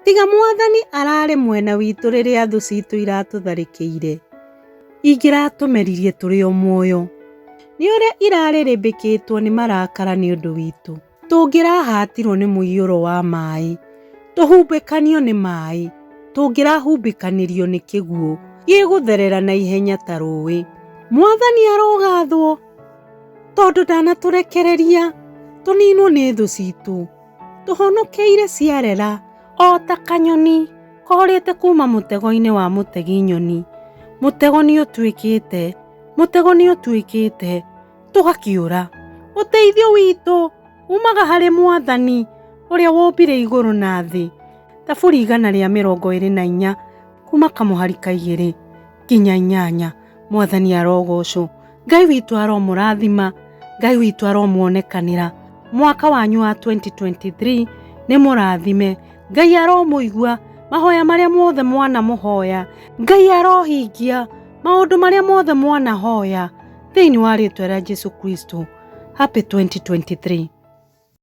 Tiga Mwathani ararĩ mwena witũ rĩrĩa thũ citũ iratũtharĩkĩire, ingĩratũmeririe tũrĩ o muoyo. Nĩ ũrĩa irarĩrĩmbĩkĩtwo nĩ marakara nĩ ũndũ witũ. Tũngĩrahatirwo nĩ mũiyũro wa maĩ, tũhumbĩkanio nĩ maĩ, tũngĩrahumbĩkanĩrio nĩ kĩguũ gĩgũtherera na ihenya ta rũũĩ. Mwathani arogathwo, tondũ ndanatũrekereria tũninwo nĩ thũ citũ. Tũhonokeire ciarera o ta kanyoni korĩte kuuma mũtego-inĩ wa mũtegi nyoni. Mũtego nĩũtuĩkĩte, mũtego nĩũtuĩkĩte, tũgakĩũra. Ũteithio witũ umaga harĩ Mwathani ũrĩa wombire igũrũ na thĩ. Thaburi 124 kuma kamũhari ka 2 nginya 8. Mwathani arogocwo. Ngai witũ aromũrathima. Ngai witũ aromuonekanĩra. Mwaka wanyu wa 2023 nĩ mũrathime. Ngai aromũigua mahoya marĩa mothe mwanamũhoya. Ngai arohingia maũndũ marĩa mothe mwanahoya thĩinĩ wa rĩtwa rĩa Jesu Kristo. Happy 2023.